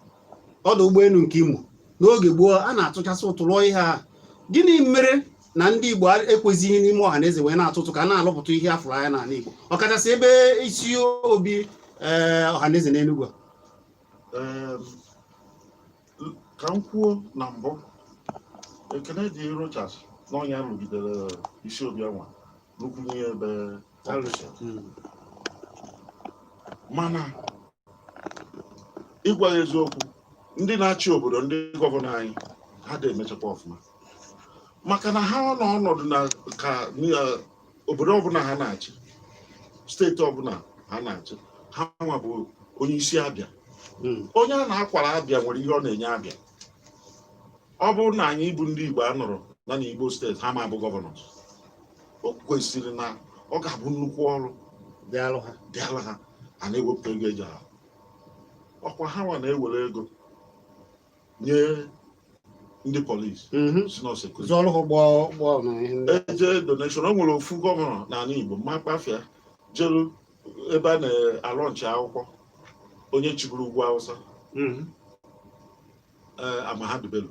ọdụ ụgbọelu nke Imo n'oge gboo a na-atụchasị ụtụ lụọ ihe a, gịnị mere na ndị Igbo ekwezighị n'ime ọha na eze wee na-atụ ụtụ ka a na-alụpụta ihe afụrụ anya n'ala Igbo, ọkachasị ebe isi obi ọha na eze n'Enugu a? Ka m kwuo na mbụ, ekene dị Rochas na ọnya rụgidere isi obi anwa rụkwunye ya ebe ọ kwụsịrị. Mana ịgwa ya eziokwu, ndị na-achị obodo, ndị governor anyị, ha dị emechakwa ọfụma, maka na ha nọ ọnọdụ na ka obodo ọbụla ha na-achị, steeti ọbụla ha na-achị, ha nwa bụ onye isi abịa. Onye a na-akwara abịa nwere ihe ọ na-enye abịa. Ọ bụrụ na anyị bụ ndị Igbo a nụrụ na Igbo steeti, ha ma abụ governors, o kwesịrị na ọ ga-abụ nnukwu ọrụ dịalụ ha. Dịala ha. A na-ewepụta ego eji ahụ ọkwa ha nwa na-ewere ego nye ndị polisi si na security. Zụọrụ ha ụgbọ ụgbọ na ihe ndị. Eje donation. O nwere ofu governor n'ala Igbo mma kpafịa jelu ebe a na-alọnchi akwụkwọ onye chịburu ugwu Awụsa, Ahmadu Bello,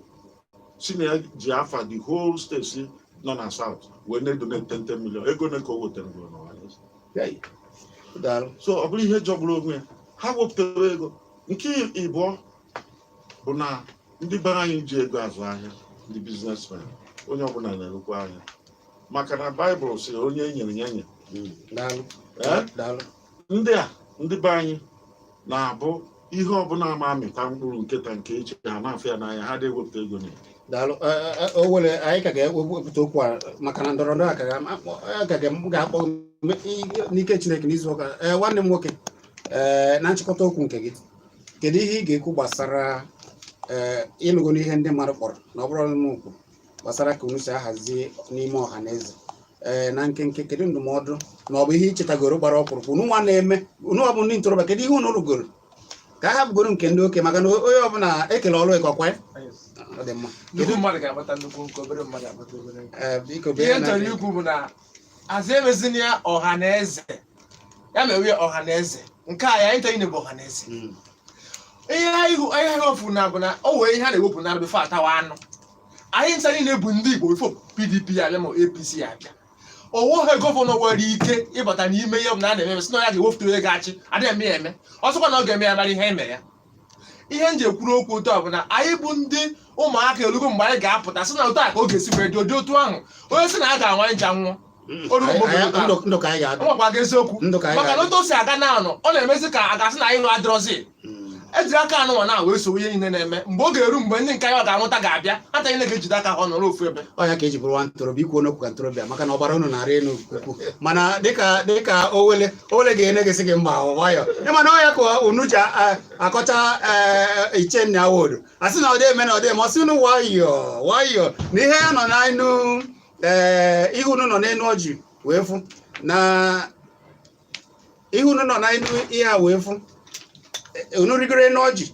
si na ya ji afa the whole state nọ na South wee na-edonate 10 million. Ego ole ka o wetara n'ọhaneze? Hey. Daalụ. So ọ bụrụ ihe jọgburu onwe ya, ha wepụtara ego. Nke ịbụọ bụ na ndị be anyị ji ego azụ ahịa, ndị businessmen, onye ọbụla na-erukwa ahịa, maka na Baịbụl sị onye e nyere ya nye. Daalụ. Ee? Daalụ. Ndị a, ndị be anyị na-abụ ihe ọbụla ma amịta mkpụrụ nketa nke echi, ha na-afụ ya n'anya, ha na-ewepụta ego na ya. Daalụ. O were anyị ka ga-ewepụta okwu a maka na ndọrọ ndọrọ a ka m ga-akpọ n'ike Chineke n'izu ụka. Ee, nwanne m nwoke, ee, na nchịkọta okwu nke gị, kedu ihe ị ga-ekwu gbasara, ee, ịnụgo n'ihe ndị mmadụ kpọrọ na ọ bụrụ m kwuru gbasara ka unu si ahazi n'ime ọha na eze? Ee, na nkenke, kedu ndụmọdụ ma ọ bụ ihe ichetagoro gbara ọkpụrụkpụ unu nwa na-eme, unu ọ bụ ndị ntorobịa, kedu ihe unu rugoro ka a hapụgoro nke ndị oke, maka na onye ọbụla ekele ọrụ ekọkwa ya? Ọ dị mma. Nnukwu mmadụ ga-akpata nnukwu nke, obere mmadụ akpata obere nke. Ee, biko. Ihe Bịa m na chọrọ ikwu bụ na azụ emezina ya ọha na eze, ya mewe ọha na eze nke a ya anyị chọrọ bụ ọha na eze. Ihe anyị wepụ na bụ na o wee ihe a na-ewepụ na before atawa anụ. Anyị ncha niile bụ ndị Igbo before PDP abịa ma APC abịa. Onweghị governor nwere ike ịbata n'ime ihe ọbụla a na-eme sị na ya ga-ewepụta onye ga-achị. Adịghị eme ya eme. Ọ sịkwa na ọ ga-eme ya, mara ihe eme ya. Ihe m ji ekwuru okwu otu a bụ na anyị bụ ndị ụmụaka erugo mgbe anyị ga-apụta sị na otu a ka ọ ga-esi wee dị ụdị otu ahụ. Onye sị na a ga-anwa nja nwụọ. Orugo mgbe oge otu ahụ. Ndụ ka anyị ga-adụ. Nwakwa gị eziokwu. Ndụ ka anyị Maka na ga-adụ. otu o si aga na anọ, ọ na-emezi ka a ga-asị na anyị nụ adịrọzi. Ejiri aka anụnwa na wee sowe ihe niile na-eme. Mgbe ọ ga-eru mgbe ndị nke anyị ga-anwụta ga-abịa, ata niile ga-ejide aka ha nọrọ ofu ebe. Ọ ya ka eji bụrụ nwa ntorobịa ikwu n'okwu ka ntorobịa, maka na ọbara unu na-arị elu nke ukwuu. Mana dịka owele owele ga-ene gị sị gị mba, nwayọ, ịma na ọ ya ka unu ji akọcha, ee, iche nna awodo asị na ọ dị eme na ọ dị eme. Ọ sị unu nwayọọ nwayọọ na ihe ya nọ n'enu, ee, ihe unu nọ n'enu ọjị wee fụ na ihe unu nọ n'enu ihe a wee fụ. E, unu rigoro enu ọjị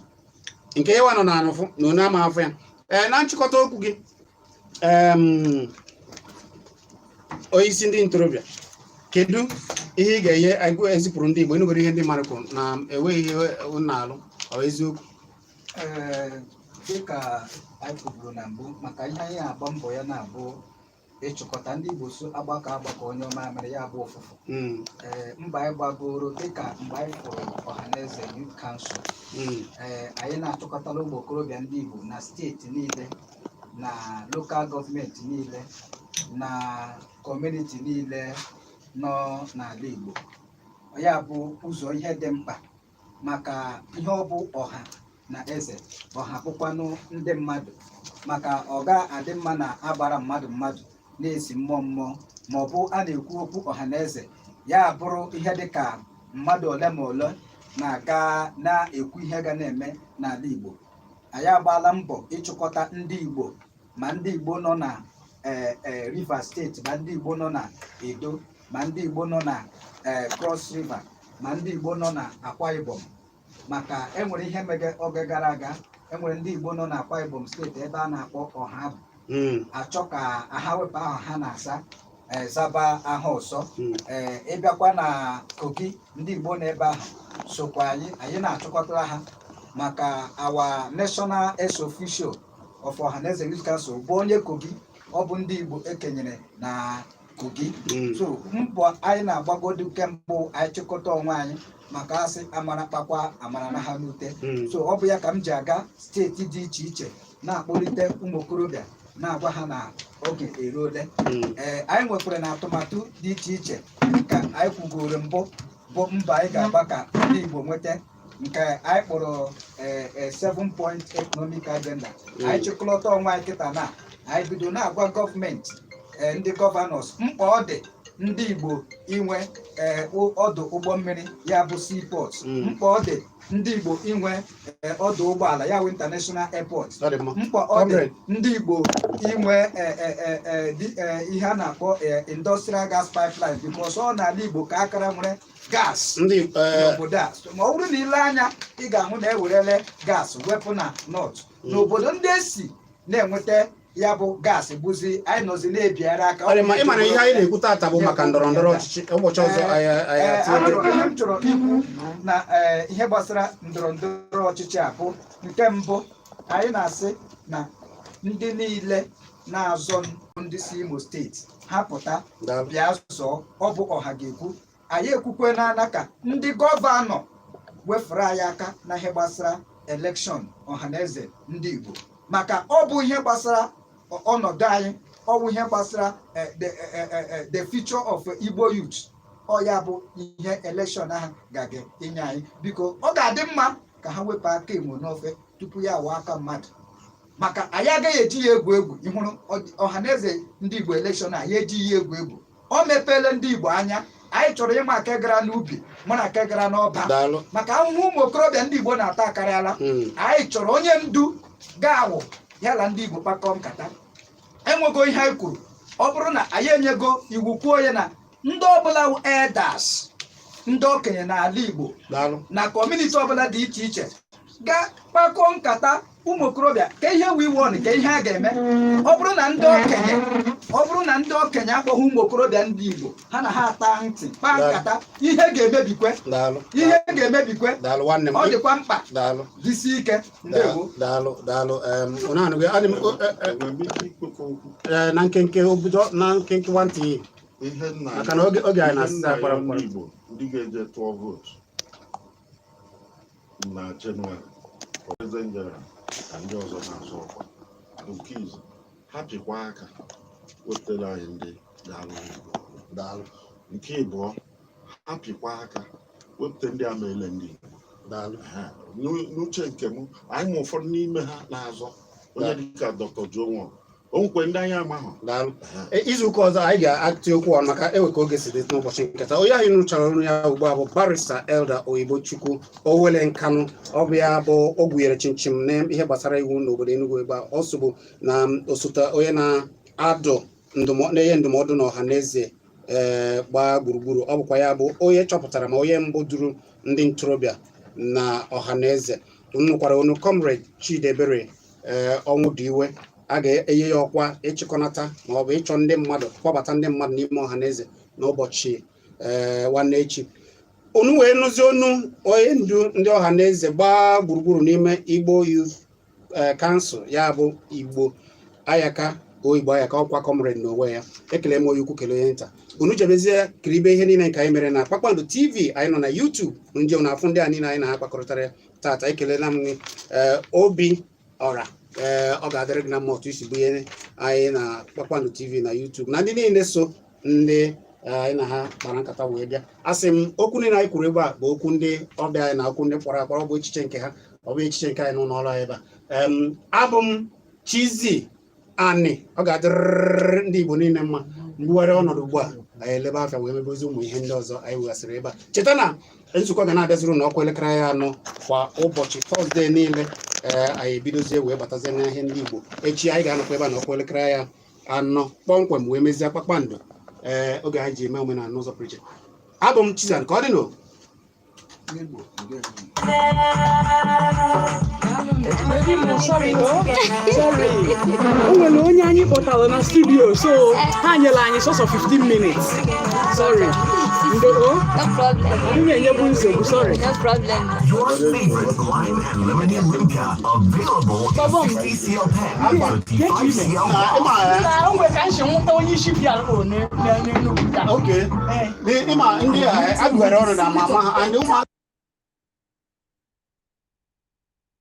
nke ịwa nọ n'anụ fụ na unu ama afụ ya. Ee, na nchịkọta okwu gị, onye isi ndị ntorobịa, kedu ihe ị ga-enye agụ ezipụrụ ndị Igbo? Ịnụgoro ihe ndị mmadụ kwuru na enweghị ihe unu na-alụ, ọ bụ eziokwu? Ee, dịka anyị kwuburu na mbụ, maka ihe anyị agba mbọ ya na-abụ ịchịkọta ndị Igbo, so agbakọ agbakọ onye ọma mere ya abụ ụfụfụ. Ee, mba anyị gbagoro dịka mgbe anyị fụrụ Ọhaneze Youth Council, ee, anyị na-achịkọtala ụmụ okorobịa ndị Igbo na steeti niile, na local government niile, na community niile nọ n'ala Igbo. Ya bụ ụzọ ihe dị mkpa, maka ihe ọ bụ ọha na eze, ọha bụkwanụ ndị mmadụ, maka ọ ga-adị mma na agbara mmadụ mmadụ na-esi mmụọ mmụọ, ma ọ bụ a na-ekwu okwu ọha na eze, ya bụrụ ihe dịka mmadụ ole ma ole na-aga na-ekwu ihe ga na-eme n'ala Igbo. Anyị agbaala mbọ ịchịkọta ndị Igbo, ma ndị Igbo nọ na ee Rivers Steeti, ma ndị Igbo nọ na Edo, ma ndị Igbo nọ na ee Cross River, ma ndị Igbo nọ na Akwa Ibom, maka enwere ihe mege oge gara aga. Enwere ndị Igbo nọ na Akwa Ibom Steeti ebe a na-akpọ Ọha achọ ka ha wepụ aha ha na-asa, zaba aha ọzọ. Ee, ịbịakwa na Kogi, ndị Igbo nọ ebe ahụ sokwa anyị. Anyị na-achịkọtara ha, maka our national ex officio of Ọhaneze Youth Council bụ onye Kogi. Ọ bụ ndị Igbo ekenyere na Kogi. So mbọ anyị na-agbagodu kemgbe anyị chịkọta onwe anyị, maka asị amara kpakwa amara na ha n'ute. So ọ bụ ya ka m ji aga steeti dị iche iche na-akpọlite ụmụ okorobịa, na-agwa ha na oge eruole. Ee, anyị nwekwara na atụmatụ dị iche iche ka anyị kwugoro mbụ, bụ mbọ anyị ga-agba ka ndị Igbo nweta nke anyị kpọrọ ee seven point economic agenda. Anyị chịkọlọta onwe anyị kịta na anyị bido na-agwa gọọmenti, ee, ndị governors, mkpa ọ dị ndị Igbo inwe, ee, ọdụ ụgbọ mmiri, ya bụ seaport, mkpa ọ dị ndị Igbo inwe, ee, ọdụ ụgbọala, ya bụ international airport, Ọ dị mma. mkpa ọ dị Comrade. ndị Igbo inwe ihe a na-akpọ industrial gas pipeline, because ọ n'ala Igbo ka akara nwere gas Ndị n'obodo a. So, ma ọ bụrụ na ile anya, ị ga-ahụ na ewerele gas wepụ na north n'obodo ndị esi na-enweta ya bụ gas, bụzi anyị nọzi na-ebiara aka. Ọ dị mma. Ịma na ihe anyị na-ekwu taata bụ maka ndọrọ ndọrọ ọchịchị. Ụbọchị ọzọ anyị atinye. Ihe m chọrọ ikwu na, ee, ihe gbasara ndọrọ ndọrọ ọchịchị a bụ nke mbụ, anyị na-asị na ndị niile na-azọ ndị si Imo Steeti ha pụta Daalụ. bịa zọọ. Ọ bụ ọha ga-ekwu. Anyị ekwukwe n'ana ka ndị governor Wefere anyị aka na ihe gbasara election Ọhaneze ndị Igbo, maka ọ bụ ihe gbasara ọnọdụ anyị, ọ bụ ihe gbasara the future of Igbo youth. Ọ ya bụ ihe election ahụ ga-aga inye anyị. Biko, ọ ga-adị mma ka ha wepụ aka enwe n'ofe tupu ya awa aka mmadụ, maka anyị agaghị eji ya egwu egwu. Ịhụrụ Ọhaneze ndị Igbo election a, ya ejighị ya egwu egwu. O mepeela ndị Igbo anya. Anyị chọrọ ịma ake gara n'ubi mụ na ake gara n'ọba, Daalụ. maka ahụhụ ụmụ okorobịa ndị Igbo na-ata akarịala. Anyị chọrọ onye ndu ga-awụ ya na ndị Igbo kpakọọ nkata. Enwego ihe anyị kwuru. Ọ bụrụ na anyị enyego iwu kwuo ya na ndị ọbụla wụ elders, ndị okenye n'ala Igbo, Daalụ. na community ọbụla dị iche iche, ga kpakọọ nkata ụmụ okorobịa ka ihe we want, ka ihe a ga-eme. Ọ bụrụ na ndị okenye akpọghị ụmụ okorobịa ndị Igbo ha na ha ata ntị kpaa nkata, ihe ga-emebikwe. Daalụ. Ihe ga-emebikwe. Daalụ, nwanne m. Ọ dịkwa mkpa. Daalụ. Jisie ike, ndewo. Daalụ, daalụ. Unu anụghị adị m Enwere m ike ikwekọ okwu? Na nkenke obido, na nkenke nwantị. Ihe nna Maka na oge anyị ihe na-asịsa nna akwara ya nkwara. ndị Igbo ndị ga-eje tụọ vootu na Jenụwarị, President General na ndị ọzọ na-azọ ọkwa bụ nke izu ha pịkwa aka wetara anyị ndị ga-alụ Igbo ọrụ. Daalụ. Nke ịbụọ, ha pịkwa aka wepụta ndị amaele ndị Igbo. Daalụ. Ha, n'uche nke m, anyị ma ụfọdụ n'ime ha na-azọ, onye dịka Dr. Joe Nwok, o nwekwe ndị anyị amahụ. Daalụ. Ha. Izu ụka ọzọ anyị ga-atị okwu ọnụ maka ewe ka oge si dị n'ụbọchị nketa. Onye anyị nụchara ọrụ ya ugbu a bụ Barrister Elder Oyibo Chukwu Owele Nkanụ. Ọ bụ ya bụ o gwunyere chinchin n'ihe gbasara iwu n'obodo Enugu ebe a. Ọ sobu na osote onye na-adụ ndụmọdụ, na-enye ndụmọdụ na ọha na eze ee gbaa gburugburu. Ọ bụkwa ya bụ onye chọpụtara ma onye mbụ duru ndị ntorobịa na ọha na eze. Nụkwara onu Comrade Chidebere ee ọnwụ dị iwe. A ga-enye ya ọkwa ịchịkọnata ma ọ bụ ịchọ ndị mmadụ, kpọbata ndị mmadụ n'ime ọha na eze n'ụbọchị ee nwanne echi. Unu wee nụzie onu onye ndu ndị ọha na eze gbaa gburugburu n'ime Igbo Youth Council, ya bụ Igbo Ayaka, o Igbo Ayaka, ọkwa comrade n'onwe ya. Ekele m onye ukwu, kelee onye nta. Unu jebezie kiribe ihe niile nke anyị mere na Kpakpando TV. Anyị nọ na YouTube, ndị na afụ ndị a niile anyị na ha kpakọrịtara tata. Ekelela m gị, Obi Ọra. Ee, ọ ga-adịrị gị na mma otu isi bunye anyị na Kpakpando TV na YouTube na ndị niile so ndị anyị na ha kpara nkata wee bịa. Asị m, okwu niile anyị kwuru ebe a bụ okwu ndị ọbịa anyị na okwu ndị kpọrọ akpọrọ, bụ echiche nke ha, ọ bụ echiche nke anyị n'ụlọ ọrụ anyị ebe a. Abụ m Chizzy Ani. Ọ ga-adịrịrị ndị Igbo niile mma. Mgbugharị ọnọdụ ugbu a, anyị elebe afịa wee mebezi ụmụ ihe ndị ọzọ anyị weghasịrị ebe a. Cheta na nzukọ ga na-abịaziri n'ọkwa elekere anyị 4 kwa ụbọchị Tọzdee niile. Ee, anyị ebidozie wee batazie n'ahịa ndị Igbo. Echi anyị ga-anọkwa ebe a n'ọkwa elekere anyị 4 kpọmkwem wee mezie Kpakpando, ee, oge anyị ji eme omenala n'ụzọ pụrụ iche. Abụ m Chizzy. Ka ọ dị nụ. Igbo, ndewo. Sorry, oh, sorry. O nwere onye anyị kpọtara na studio, so ha nyere anyị sọsọ 15 minutes. Sorry. Ndo o. No problem. Anyị na-enyebu nsogbu, sorry. No problem. Your favorite lime and lemonade Limca, available in 60 cl pack, 35 cl box. Na o nwere ka m si nwụta onye isi PRO n'Enugu taa. Okay. Ịma ndị a abụghara ọrụ na ama ama ha and ụmụaka.